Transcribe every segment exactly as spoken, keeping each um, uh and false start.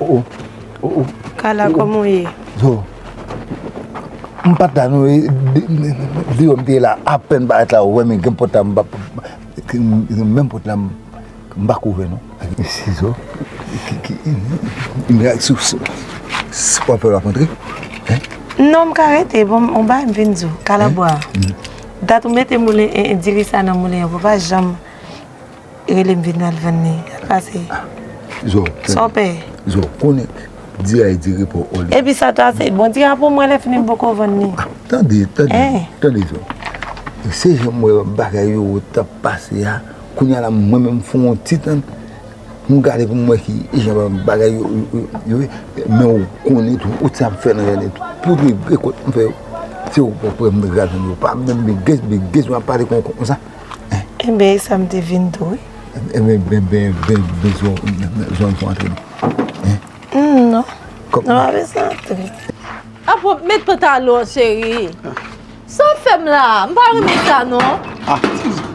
Oh, oh, oh, oh. Kala, kòman w ye? Zo, m pa t la non, e, de, de, deyò m te ye la, apèn parèt la, ou wè, men gen pòt la, m pa, menm pòt la, m, m pa ka ouvè non. Sizo, ki, ki, m, m, sou, sou, sou w ap fè w ap antre? Hein? Non, m ka rete, bon, on bagay m vin di w, Kalabwa. Dat ou mete moulen, e, e, diri sa nan moulen an, pou pa janm rele m vin al vann li. Al pase. Zo, sa w pè? Zo, konnen diri a e diri pou oli. Epi sa tou a se bon diri a pou mwen lè fini m poko vann li. Ah, tande, tande, tande Zo. Se jan m wè bagay yo t ap pase a, kounye a la mwen menm m fè yon ti tann, m gade pou m wè ki jan bagay yo, yo, yo, yo ye. Men ou konnen tou, ou t ap fè nan jèn tou. Pou di rekòt m fè yo, se ou pran m rad yo. Pa menm bigès, bigès, w ap pale kon, konsa. Enben, e sa m te vin tou, wi. Enben, ben, ben, ben, ben, zòn, zòn pou antre non. Hein? Hmm, non. Non, pa bezwen antre. Apa, met pantalon, cheri. Sa w fè m la? M pa renmen sa, non. Ah, Tizou.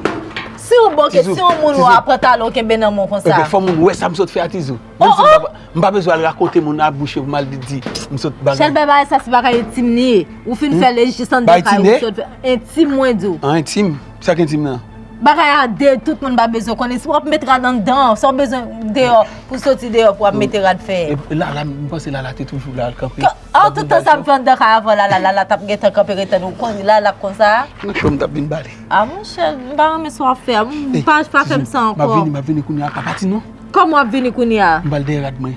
Si w bon ke si yon moun ou a pantalon kenbe nan men w konsa. Enben, fò moun wè sa m sot fè a, Tizou. Menm si m pa, m pa bezwen al rakonte moun a bouche pou m al di, di, m sot bagay. Chèlbè, bagay sa, se bagay entim li ye. Ou fin fè l jis anndan kay ou, sot fè. Entim, mwen di w. An entim? Sa k entim nan? Bagay a de, tout moun pa bezwen konnen. Si w ap met rad anndan, sa w bezwen deyò, pou soti deyò, pou w ap mete rad fè. E, e Lala, m panse Lala te toujou la, al kanpe. An, tout tan sa m fè anndan kay avè w, Lala, Lala t ap gentan kanpe ret tann ou konn Lala konsa. Nan cho m t ap vin bale. A, monchè, m pa renmen sa w ap fè a. M pa, pa fè m sa ankò. M ap vini, m ap vini kounye a, pa pati non. Kòman w ap vini kounye a? M pral dèyè rad mwen.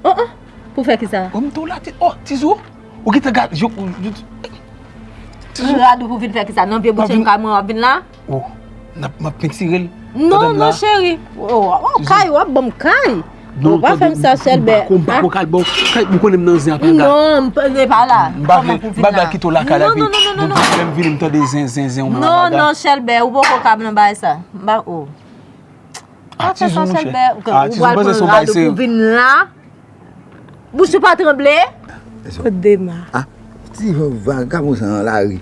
Oh, oh. Pou fè kisa? Oh, m tou la, ti, oh, Tizou. Ou gentan gad, yo, yo, Tizou. Rad ou pou vin fè kisa? Nan vye bouch kay mwen w ap vin la? Oh, n ap, m ap pentire l. Non, non, cheri. Oh, oh, kay, w ap ban m kay. Non, pa fè m sa, Chèlbè. M pa ko, m pa ko kay, bon, kay, ou konnen m nan zen an, pa la. Non, m pa, e pa la. M pa vle, m pa vle al kite w lakay la, epi, non, non, non, non, non, lè m vini, m tande zen, zen, zen, ou menm. Non, non, Chèlbè, ou poko kab nan bagay sa. M pa, oh. Pa fè sa, Chèlbè. Ou pral pran rad ou pou vin la. Bouch ou pa tranble? Kot Dema? Ah, ti vagabon sa nan lari.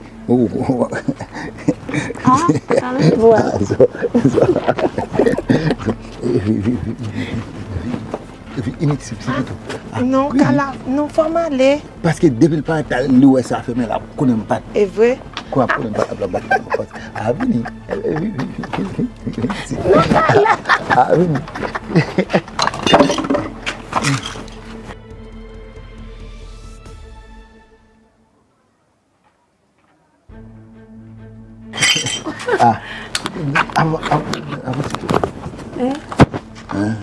Ah, sa nan vwa. Ah, so, so. Vin, vin, vin, vin, vin, vin. Vin, vin isit, isit pito. Ah, non, wi, Kala, non, fò m ale. Paske depi l parèt la, li wè sa fèmen la, konnen m pa t. E vre? Kwa konnen m pa t ap la bat la. A vini. Vin, vin, vin, vin, vin, vin. Non, Kala. A vini. Ah. Avan, avan, avan. Eh? Hein?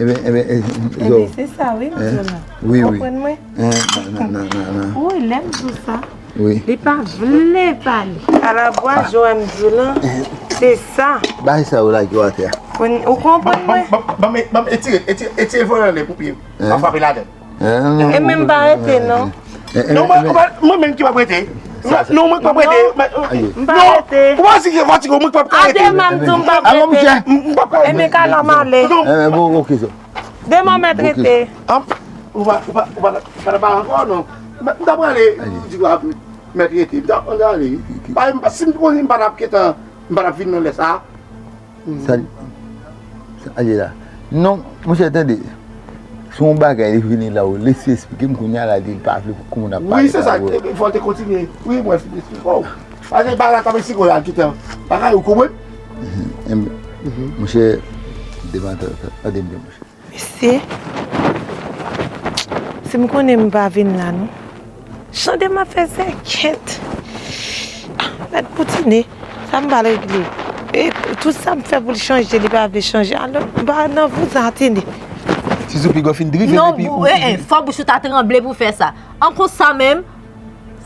Eben, eben, eh, yo. Eben, se sa, wi, m di w la. Wi, wi. Konprann mwen? Eh, nan, nan, nan, nan, nan. Wi, lè m di w sa. Wi. Li pa vle pale. Alabwa, Joanne di w lan, se sa. Bay sa yo lage w atè a. Ou konprann mwen? Ban m, ban m, ban m etire, etire, etire vòlè anlè pou pye m. Pa frape ladan. E menm pa rete, non. Non, mwen, mwen, mwen menm ki p ap rete. Non, non, mwen k p ap rete. M pa rete. Ou pa si fatigue, mwen k p ap ka rete. A Dema m di w m p ap rete. M p ap ka rete. Enben, Kala, m ale. Bon, ok, so. Dema mèt rete. Ou pa, ou pa, ou pa, ou pa nan pale ankò, non. M t ap prale, di w ap mèt rete. M t ap prale. Pa, si m te konnen m pa t ap gentan, m pa t ap vin nan lè sa. Sa, sa ye la. Non, monchè, tande. Se yon bagay li vini la, ou lese esplike m kounye a la, li pa vle pou moun ap pale. Wi, se sa, fò l te kontinye. Wi, mwen fin esplike w. Paske bagay la t ap esplike w la, kite bagay ou konprann. Monchè, devan tande m, monchè. Mesye, si m konnen m pa vin la, non. Jan Dema fè zèkèt. Ah, mèt poutine. Sa m pral regle. E tout sa m fè pou l chanje, li pa vle chanje. Alò, m pa nan vouzan, tande. Tizou, piga w fin drive depi ou. Non, eh, eh, fò bouch ou ta tranble pou fè sa. An konsa menm,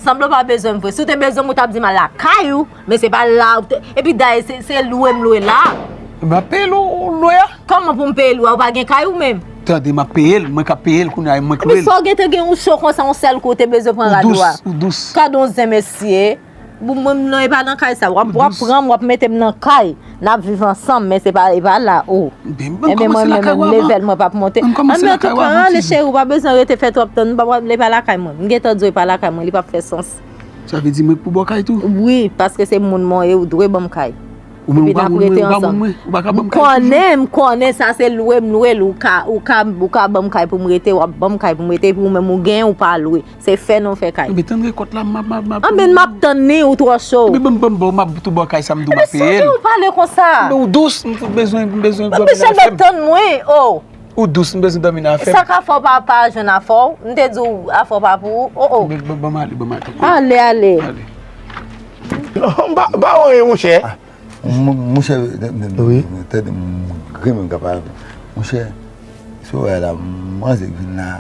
sanble w pa bezwen m vre. Si w te bezwen m, ou t ap di m al lakay ou. Men se pa la ou te, epi dayè, se, se lwe m lwe la. M ap peye lwe, lwe a. Kòman pou m peye lwe a? Ou pa gen kay ou menm? Tande, m ap peye l, mwen k ap peye l kounye a, e mwen k lwe l. Epi sa w gentan gen yon cho konsa, yon sèl kou, ou te bezwen pran rad ou a. Ou dous, ou dous. Gade yon zen, mesye. Bon, mwen, non, e pa nan kay sa. W ap, w ap pran m, w ap mete m nan kay. N ap viv ansanm, men se pa, e pa la, o. Enben, mwen menm, menm level mwen p ap monte. Anben, antouka, ale cheri, ou pa bezwen rete fè twòp tan. M p ap, li pa lakay mwen. M gentan di w li pa lakay mwen, li p ap fè sans. Sa vle di mwen k pou ba w kay tou? Wi, paske se moun mwen ye, ou dwe ban m kay. Ou menm ou pa moun mwen, ou pa moun mwen, ou pa ka ban m kay pou mwen. M konnen, m konnen sa se lwe m lwe l, ou ka, ou ka, ou ka ban m kay pou m rete, w ap ban m kay pou m rete, epi ou menm ou genyen, ou pa lwe. Se fè non fè kay. Enben, tann rekòt la, m ap, m ap, m ap. Anben, m ap tann li, ou twò cho. Enben, ban m, ban m ba w, m ap tou ba w kay sa m di w m ap peye l. Enben, sa w pale konsa? Enben, ou dous, m fout bezwen, m bezwen. Anben, Michel, m ap tann mwen, oh. Ou dous, m bezwen dòmi nan afè m. Sa k afè w pa, pa jwenn afè w? M te di w afè w pa pou ou. Oh, oh. Ban, ban, ban m ale, ban m ale. Ale, ale. Ale. Non, m pa, m pa wè anyen, monchè. Ah, mon, monchè, tande, tande, m renmen m ka pale. Monchè, sa w wè la, manzè k vin la,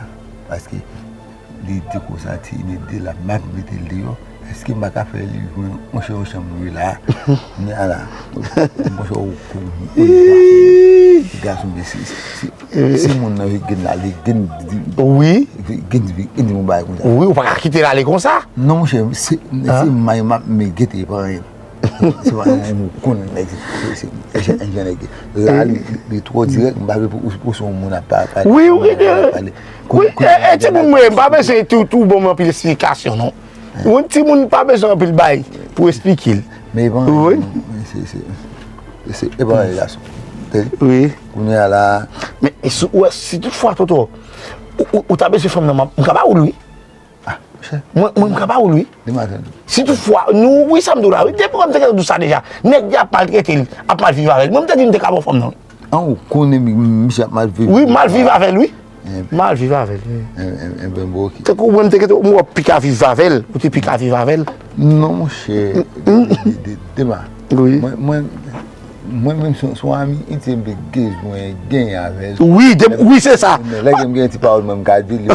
paske li te konsa, ti, li de la, m ap mete l deyò. Èske m pa ka fè li jwenn yon chè, yon chanm lwe la? Men ala, yon chè, yon gason, ti gason, men si, si, si moun nan vin gen la, li gen di, wi, gen di, gen di yon bagay konsa. Wi, ou pa ka kite l ale konsa. Non, monchè, se, se may m ap, men gete, pa anyen. Se pa yon moun konnen nèg, se, se, se, se, se nèg. La, li, li twò dirèk, m pa vle pou, pou se yon moun ap pa, pa, wi, wi, ap pale. Wi, e, e, timoun mwen, m pa bezwen tou, tou ban m anpil esplikasyon, non. Yon timoun pa bezwen anpil bay pou esplike l. Men e pa anyen, non. Se, se, se, e pa anyen, gason. Wi. Kounye a la. Men, si, wè, si toutfwa, Toto, ou, ou, ou ta bezwen fanm nan, m, m ka ba ou l, wi. Ah, monchè. Mwen, mwen, m ka ba ou l, wi. Demen maten. Si toutfwa, nou, wi, sa m di w la, wi. Depi m te gentan di w sa deja. Nèg ki ap maltrete l, ap mal viv avè l. Mwen, m te di m te ka ba w fanm nan, wi. An, ou konnen mi-, misye ap mal viv. Wi, mal viv avè l, wi. Mal viv avè l, wi. Enben, bon, oke. Tankou mwen, m te kite, m wè w pi ka viv avè l, ou te pi ka viv avè l. Non, monchè, de, de, de, Dema. Wi. Mwen, mwen, mwen menm, se, se yon ami entim m te bezwen genyen avè l. Wi, de, wi, se sa. Men lè m gen ti pawòl, mwen, m ka di l.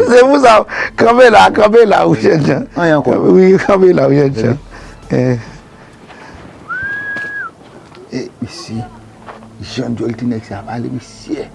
Se pou sa, kanpe la, kanpe la, wi, jènjan. Anyen ankò. Wi, kanpe la, wi, jènjan. Eh. E, mesye, jan djòl ti nèg sa pale, mesye.